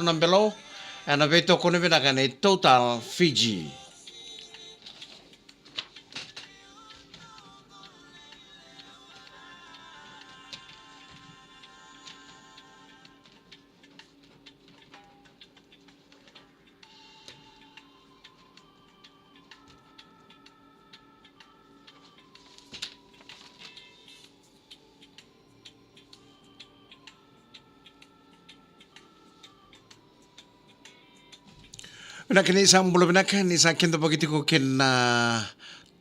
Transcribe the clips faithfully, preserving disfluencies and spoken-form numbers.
na Belo, ena veitokoni vinaka nei Total Fiji. Vinaka, ni sa bula vinaka, ni sa kidavaki tiko kei na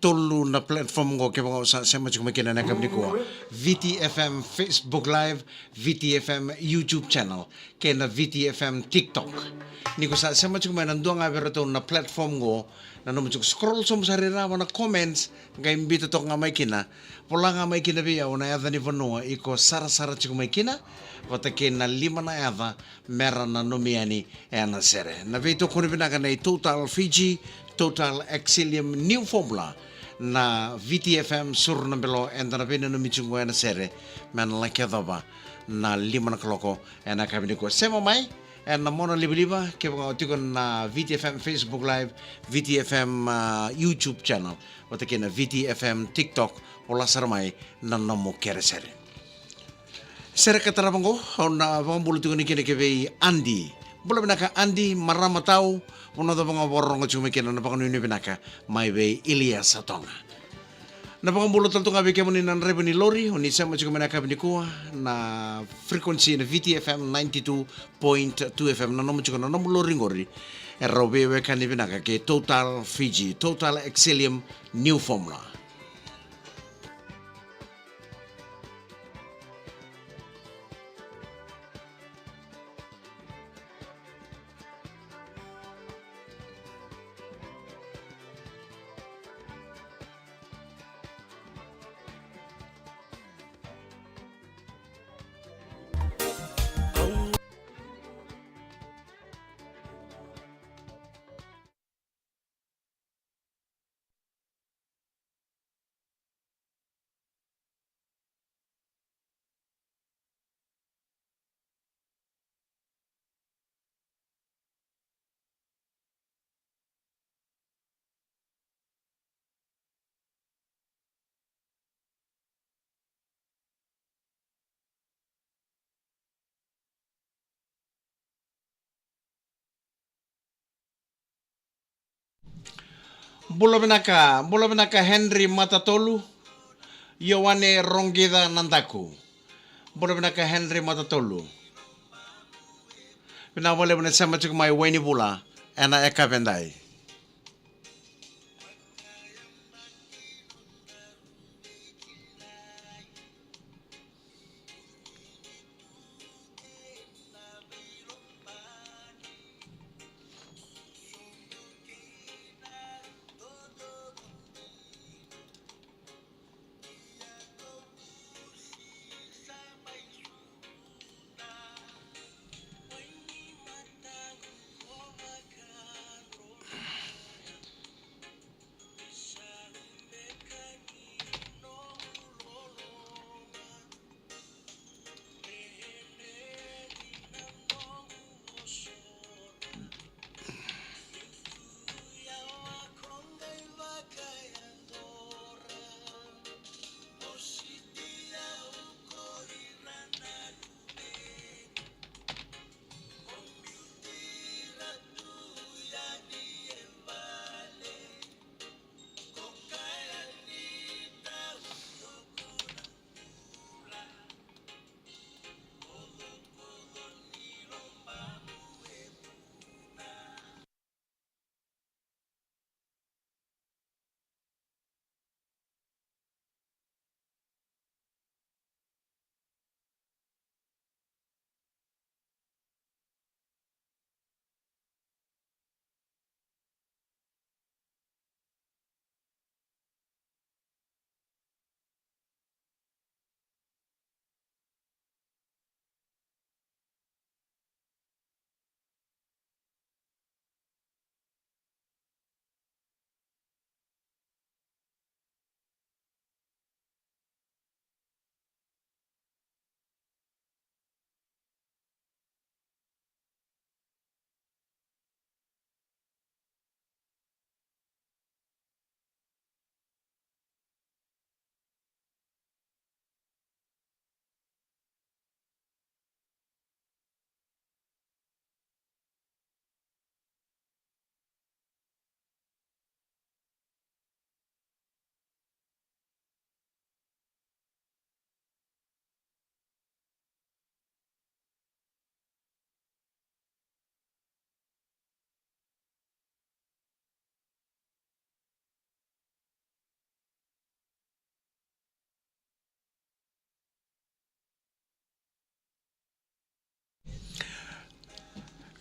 tolu na platform qo, kevaka o sa sema tiko mai kina ena yakavi nikua. V T F M Facebook Live, V T F M YouTube channel, kei na V T F M TikTok. Ni ko sa sema tiko mai na dua ga vei iratou na platform qo, nanuma tiko, scroll sobu sara i ra va na comments, qai biuta toka ga mai kina. Vola ga mai kina vei au na yaca ni vanua iko sarasara tiko mai kina, vata kei na lima na yaca mera nanumi yani ena sere. Na veitokoni vinaka nei Total Fiji, Total Excellium New Formula, na V T F M Suru na Belo, eda na veinanumi tiko ena sere me na laki yacova na lima na kaloko ena yakavi nikua. Sema mai ena mona livaliva, kevaka o tiko na V T F M Facebook Live, V T F M, ah, YouTube channel, vata kei na V T F M TikTok, vola sara mai na nomu kerekere. Sere ka tarava qo, au na vakabula tiko ni kina ki vei Adi. Bula vinaka Adi, marama tau, vanua cava ga o vakarorogo tiko mai kina, na vakanuinui vinaka mai vei Iliasa Toga. Na vakabula tale tu ga vei kemuni na draiva ni lori, o ni sema tiko mai na yakavi nikua, na frequency na V T F M ninety-two point two F M, nanuma tiko na nomu lori qori. E rau veiwekani vinaka kei Total Fiji, Total Excellium New Formula. Bula vinaka, bula vinaka Henry Matatolu, Ioane Rogica Nadaku. Bula vinaka Henry Matatolu. Vinaka vakalevu na sema tiko mai Wainivula ena yakavi edai.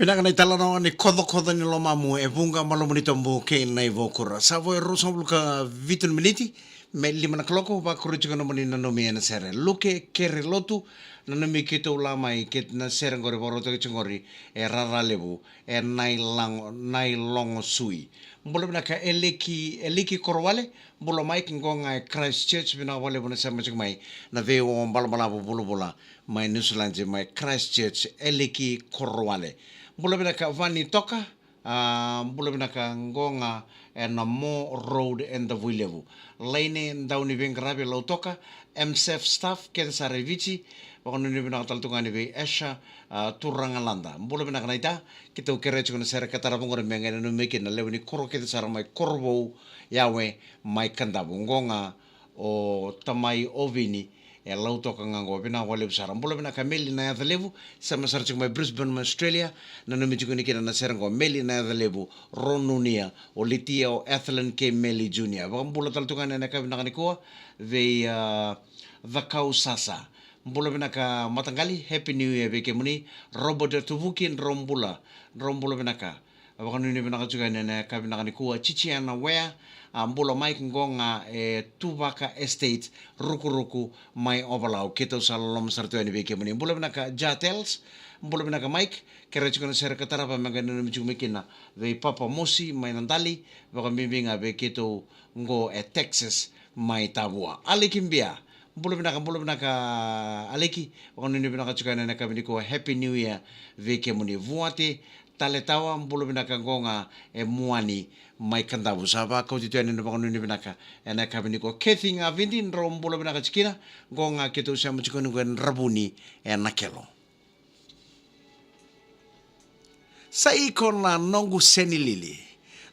Vinaka na italanoa ni kocokoco ni lomamu e vuqa, malumu ni tobu kei na ivakura. Sa vo e ruasagavulu ka vitu na miniti me lima na kaloko, vakuri tiko nomuni nanumi ena sere. Luke Kerelotu, nanumi keitou la mai kei na sere qori vakarautaki tiko qori e Raralevu, e Nailago, Nailogosui. Bula vinaka Eliki, Eliki Korowale, bula Mike, qo ga e Christchurch, vinaka vakalevu na sema tiko mai na veiwau balabalavu vulavula mai Niusiladi, mai Christchurch, Eliki Korowale. Bula vinaka Vani Toka, a, bula vinaka qo ga ena Moore Road e Davuilevu. Laine Dauniveiqaravi Lautoka, M S F staff kece sara e Viti, vakanuinui vinaka tale tu ga yani vei Esha, a, Turagalada. Bula vinaka naita, keitou kerea tiko na sere ka tarava qori me qai nanumi kina na lewe ni koro kece sara mai Korovou, Yawe, mai Kadavu. Qo ga o tamai Ovini, e Lautoka ga qo, vinaka vakalevu sara. Bula vinaka Meli Nayacalevu, sema sara tiko mai Brisbane mai Australia, nanumi tiko ni kina na sere qo Meli Nayacalevu, Ronunia, o Litia, o Ethelyn kei Meli Junior. Vakabula tale tu ga yani ena yakavi vinaka nikua vei, a, Cakau Sasa. Bula vinaka mataqali, Happy New Year vei kemuni. Robert Tuvuki, drau bula, drau bula vinaka. Vakanuinui vinaka tiko yani ena yakavi vinaka nikua Chichiana Wea, a, bula Mike, qo ga e Tuvaka Estate, Rukuruku, mai Ovalau. Keitou sa loloma sara tu yani vei kemuni. Bula vinaka Jatels, bula vinaka Mike, kerea tiko na sere ka tarava me qai nanumi tiko mai kina vei Papa Mosi mai Nadali, vakabibi ga vei keitou qo e Texas mai Tavua. Aliki Bia, bula vinaka, bula vinaka Aliki, vakanuinui vinaka tiko yani ena yakavi nikua, Happy New Year vei kemuni. Vuate Taletawa, bula vinaka qo ga e Muani mai Kadavu. Sa vakauti tu yani na vakanuinui vinaka ena yakavi nikua. Kathy Gavidi, drau bula vinaka tiko kina, qo ga keitou sema tiko yani qo e Dravuni e Nakelo. Sa iko na noqu senilili.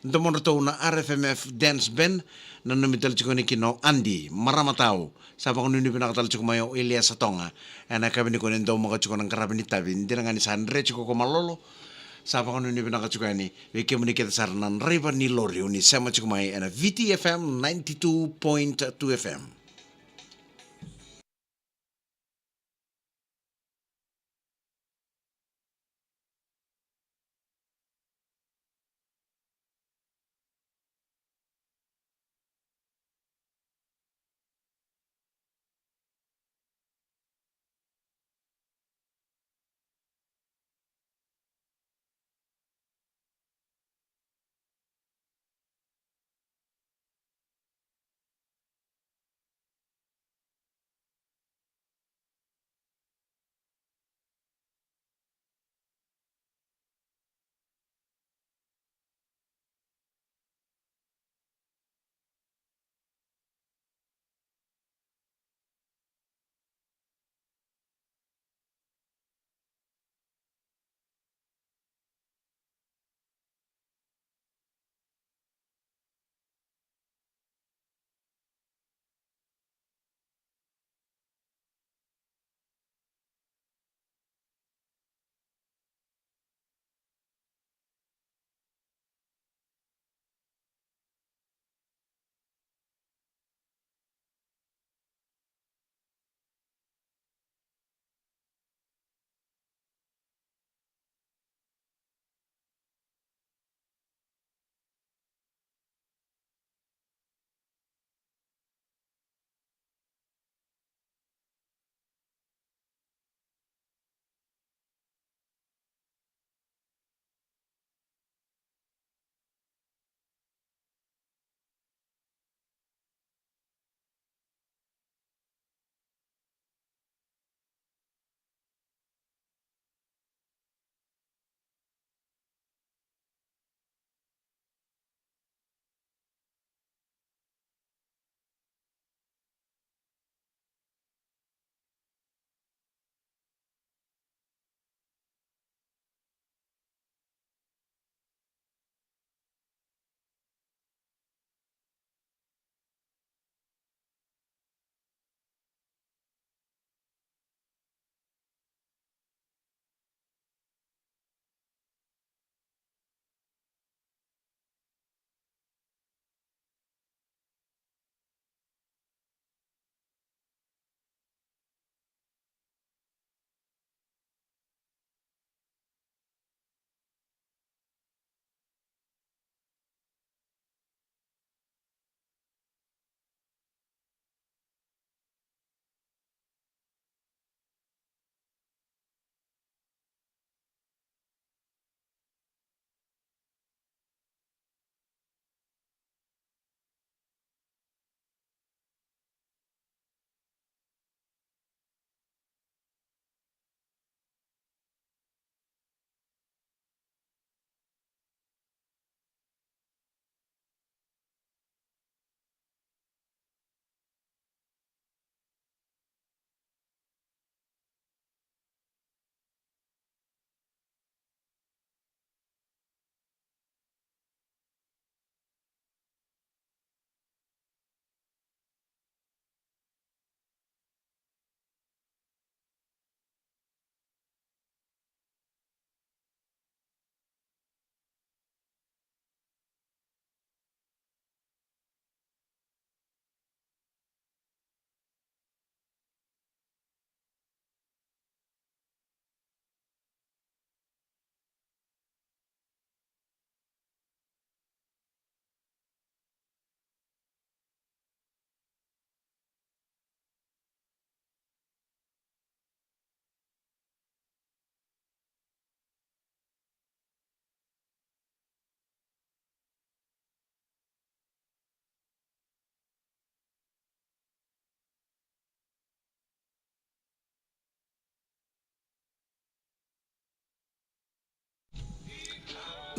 Domodratou na R F M F Dance Band, nanumi tale tiko yani kina o Adi, marama tau. Sa vakanuinui vinaka tale tiko mai o Eliasa Toga ena yakavi nikua ni daumaka tiko na qaravi ni tavi. Dina ga ni sa dre tiko ko Malolo. Sa vakanuinui vinaka tiko yani vei kemuni kece sara na draiva ni lori o ni sema tiko mai ena V T F M ninety-two point two F M.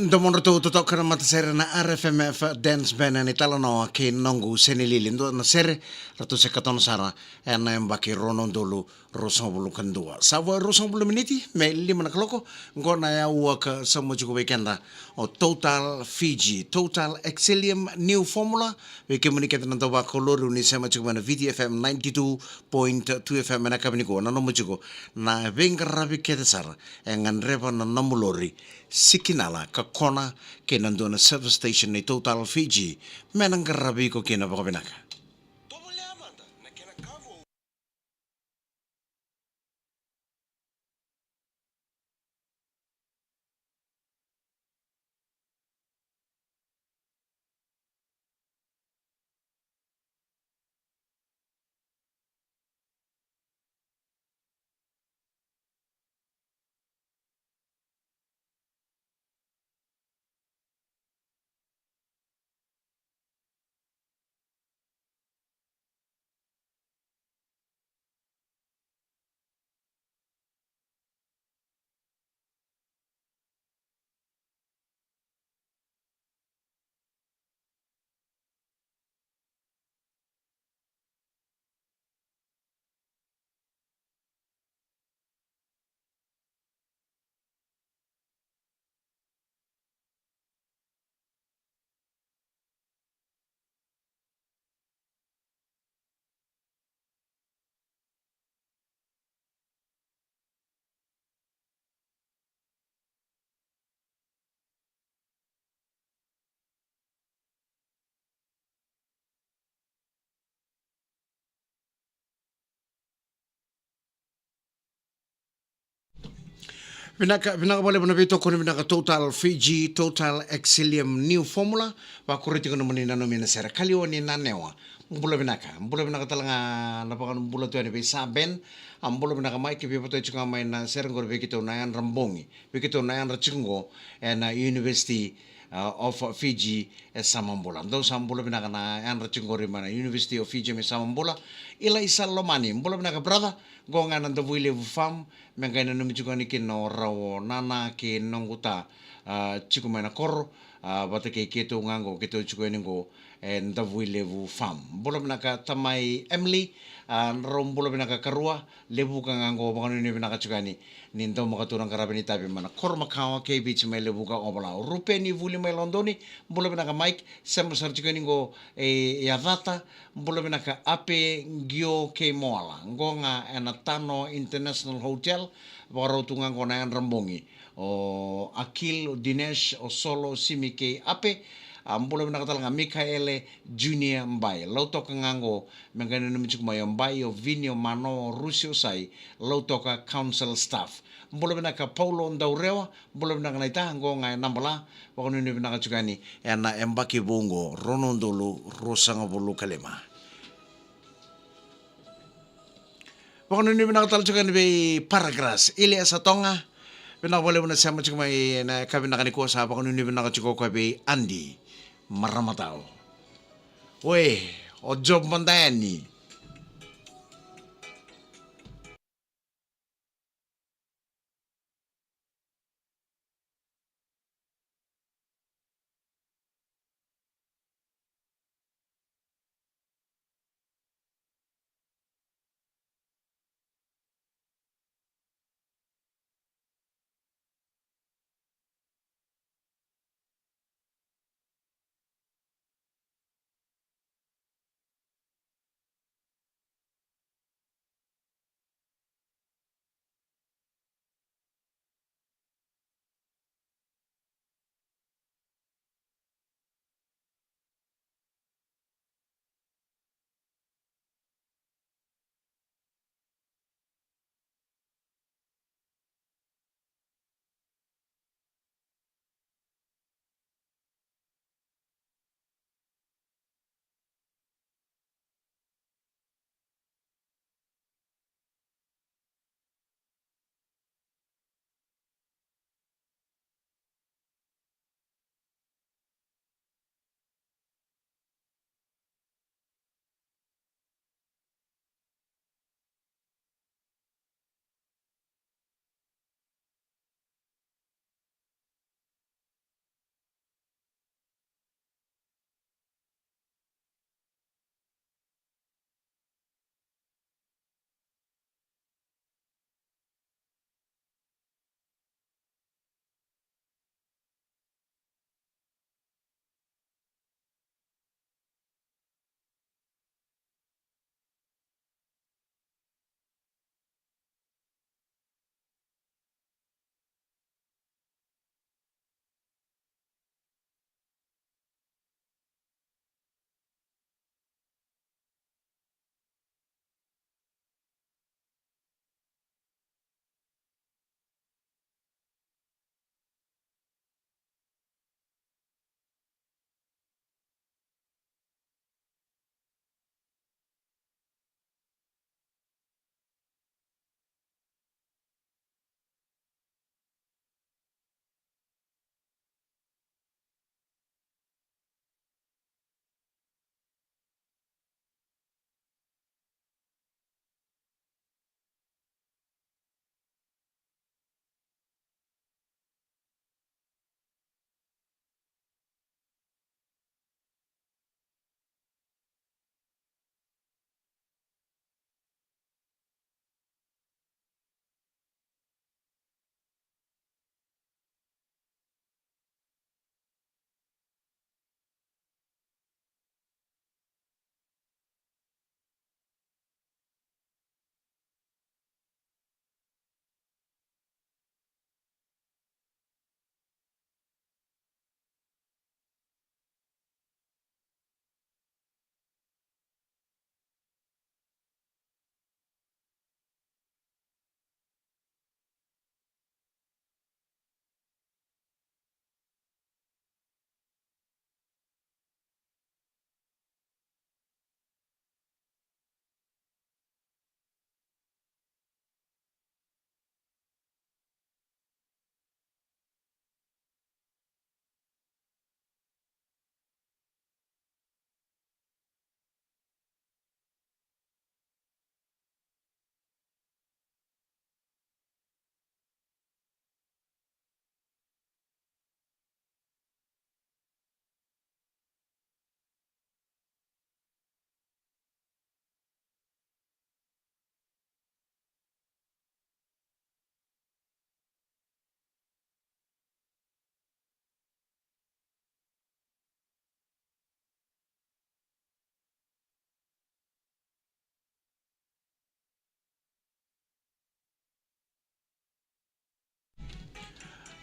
Domodratou totoka na matasere na R F M F Dance Band, ena italanoa kei noqu Senilili. Dua na sere ratou se katona sara ena yabaki rua na udolu ruasagavulu ka dua. Sa vo e ruasagavulu na miniti me lima na kaloko. Qo na yaua ka sauma tiko vei keda o Total Fiji, Total Excellium New Formula. Vei kemuni keda na dau vakalori, ni sema tiko mai na V T F M ninety-two point two F M ena yakavi nikua, nanuma tiko na veiqaravi kece sara e gadreva na nomu lori. Sikinala ka kona kei na dua na service station ni Total Fiji me na qaravi iko kina vakavinaka. Vinaka, vinaka vakalevu na veitokoni vinaka Total Fiji, Total Excellium New Formula. Vakuri tiko na nomuni nanumi na sere. Kaliwa ni Nanewa. Bula vinaka. Bula vinaka tale ga na vakanubula tu yani vei Sa Ben. A bula vinaka mai, ke vei vatai tiko ga mai na sere qori vei keitou na yadra bogi. Vei keitou na yadra tiko qo ena University, uh, of Fiji e Samabula. Dou sa bula vinaka na yadra tiko qori mai na University of Fiji mai Samabula. Ilaisa Lomani, bula vinaka brother. Qo ga na Davuilevu Farm, me qai nanumi tiko yani kina o rau o Nana kei noqu ta, ah, tiko mai na koro, ah, vata kei keitou ga qo, keitou tiko yani qo e Davuilevu Farm. Bula vinaka tamai Emily, ah, rau bula vinaka karua, Levuka ga qo, vakanuinui vinaka tiko yani, ni dau maka tu na qaravi ni tavi mai na koro makawa kei Viti mai Levuka Ovalau. Rupeni Vuli mai Lodoni, bula vinaka Mike, sema sara tiko yani qo e Yacata, bula vinaka Ape, Qio kei Moala. Qo ga ena Tano International Hotel, vakarau tu ga qo na yadra bogi. O Akil, o Dinesh, o Solo, o Simi kei Ape. A bula vinaka tale ga Mikaele Junior Bai. Lautoka ga qo, me qai nanumi tiko mai o Bai, o Vini, o Mano, o Rusi, o Sai. Lautoka council staff. Bula vinaka Paulo Daurewa, bula vinaka naita, qo ga e Nabala, vakanuinui vinaka tiko yani ena yabaki vou qo, rua na udolu ruasagavulu ka lima. Vakanuinui vinaka tale tiko yani vei Paragrass, Iliesa Toga, vinaka vakalevu na sema tiko mai na yakavi vinaka nikua, sa vakanuinui vinaka tiko o koya vei Adi Maramatau. Oi, o Job mada yani.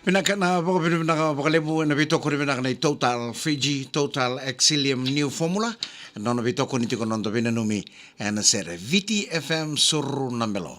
Vinaka na vakavinavinaka vakalevu ena veitokoni vinaka nei Total Fiji, Total Excellium New Formula. Ena nona veitokoni tiko na noda veinanumi ena sere. Viti F M, suru na belo.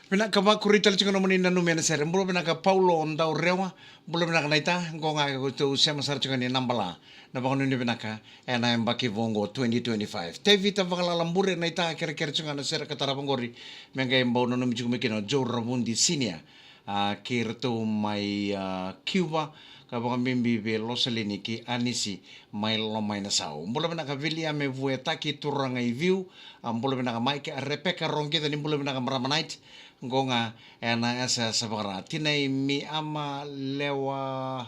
Vinaka, vakuri tale tiko na nomuni nanumi ena sere. Bula vinaka Paulo Daurewa. Bula vinaka naita, qo ga ko tou sema sara tiko ni nabala. Na vakanuinui vinaka ena yabaki vou qo twenty twenty-five. Tevita Vakalala Bure naita, kerekere tiko ga na sere ka tarava qori. Me qai bau nanumi tiko mai kina o Joe Ravudi Senior. A, kei iratou mai, a, Cuba, ka vakabibi vei Losalini kei Anisi mai Lomainasau. Bula vinaka Viliame Vuetaki Turaga i Viu, a, bula vinaka Mike, a, Rebecca Roqica ni bula vinaka Marama Night, qo ga ena yasayasa vakara. Tinai Miama Lewa,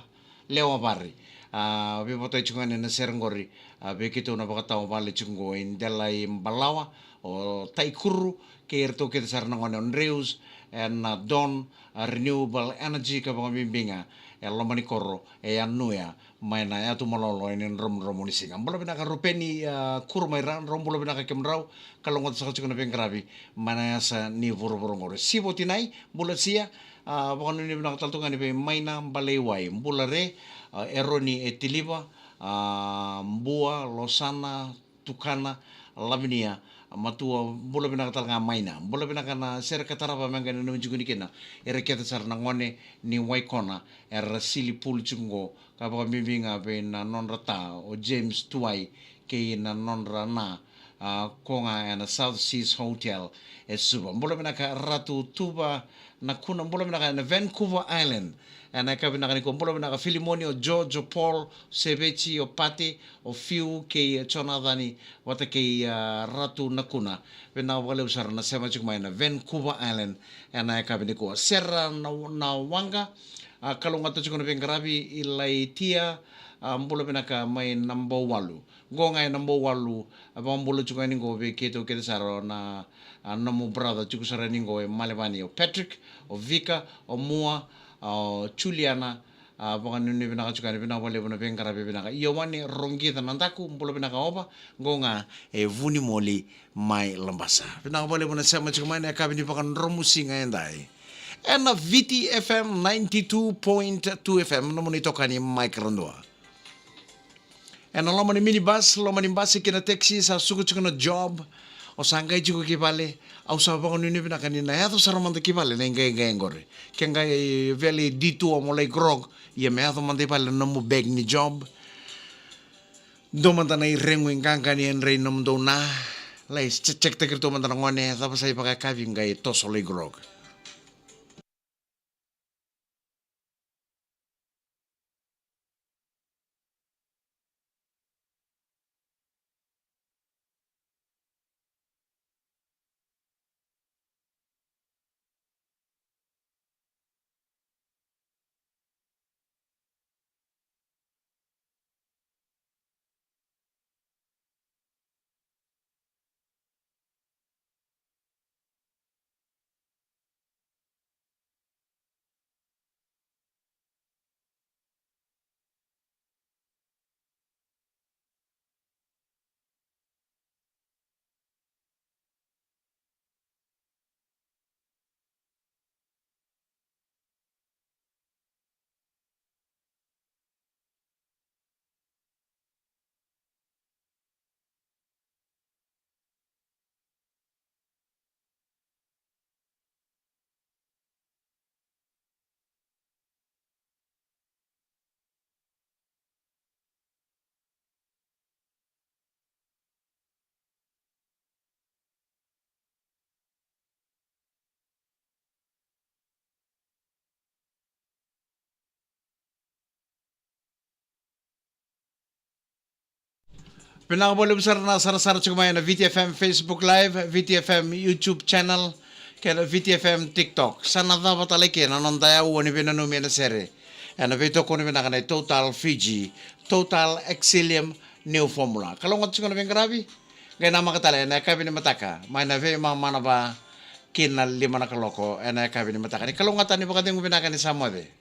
Lewa Vari. A, veivotai tiko ga ena sere qori, a, vei keitou na vakatawa vale tiko qo i Delai Balawa, o Taikuru, kei iratou kece sara na gone o Andrews, ena Don, a, Renewable Energy ka vakabibi ga e Lomanikoro, e Yanuya, mai na yatu malolo ena dromodromo ni siga. Bula vinaka Rupeni, a, Kuru mai Ra, drau bula vinaka kemudrau, kalougata saka tiko na veiqaravi mai na yasa ni vuravura qori. Sivo Tinai, bula Sia, a, vakanuinui vinaka tale tu ga ni vei Maina Baleiwai, bula Re, a, Eroni e Tiliva, a, Bua, Losana, Tukana, Lavinia, Matua, bula vinaka tale ga Maina. Bula vinaka na sere ka tarava me qai nanumi tiko ni kina. Era kece sara na gone ni Waikona, era sili pulu tiko qo, ka vakabibi ga vei na nodra ta, o James Tuwai, kei na nodra na, a, ko ga ena South Seas Hotel e Suva. Bula vinaka Ratu Tuva, na kuna bula vinaka ena Vancouver Island. Ena yakavi vinaka nikua, bula vinaka Filimoni, o George, o Paul, Seveti, o Pate, o Fiu, kei Jonathan, vata kei, a, Ratu Nakuna. Vinaka vakalevu sara na sema tiko mai na Vancouver Island. Ena yakavi nikua, Sera na, na Waqa, a, kalougata tiko na veiqaravi, Ilaitia, a, bula vinaka mai Nabouwalu. Qo ga e Nabouwalu, a, vakabula tiko yani qo vei keitou kece sara na, a, nomu brother tiko sara yani qo e Malevani, o Patrick, o Vika, o Mua, a, o Juliana, a, vakanuinui vinaka tiko yani, vinaka vakalevu na veiqaravi vinaka. Ioane Roqica Nadaku, bula vinaka Ova, qo ga e Vunimoli mai Labasa. Vinaka vakalevu na sema tiko mai na yakavi ni vakadromusiga edai. Ena Viti F M ninety-two point two F M, nomuni itokani Mike Radua. Ena loma ni minibus, loma ni basi kei na taxi, sa suka tiko na job. O sa qai tiko ki vale, au sa vakanuinui vinaka ni na yaco sara mada ki vale na iqaiqai qori. Ke qai vele detour mo lai grog, ia me yaco mada i vale na nomu bag ni job. Dua mada na iregu iqaqa ni yadra i nomudou na. Lai check, check taki iratou mada na gone, cava sa ivakayakavi qai toso lai grog. Vinaka vakalevu sara na sarasara tiko mai ena V T F M Facebook Live, V T F M YouTube channel, kei na V T F M TikTok. Sa na cava tale kina na noda yaua ni veinanumi ena sere. Ena veitokoni vinaka nei Total Fiji, Total Excellium New Formula. Kalougata tiko na veiqaravi, qai namaka tale ena yakavi ni mataka mai na veimamanava ki na lima na kaloko ena yakavi ni mataka. Ni kalougata, ni vakacegu vinaka, ni sa moce.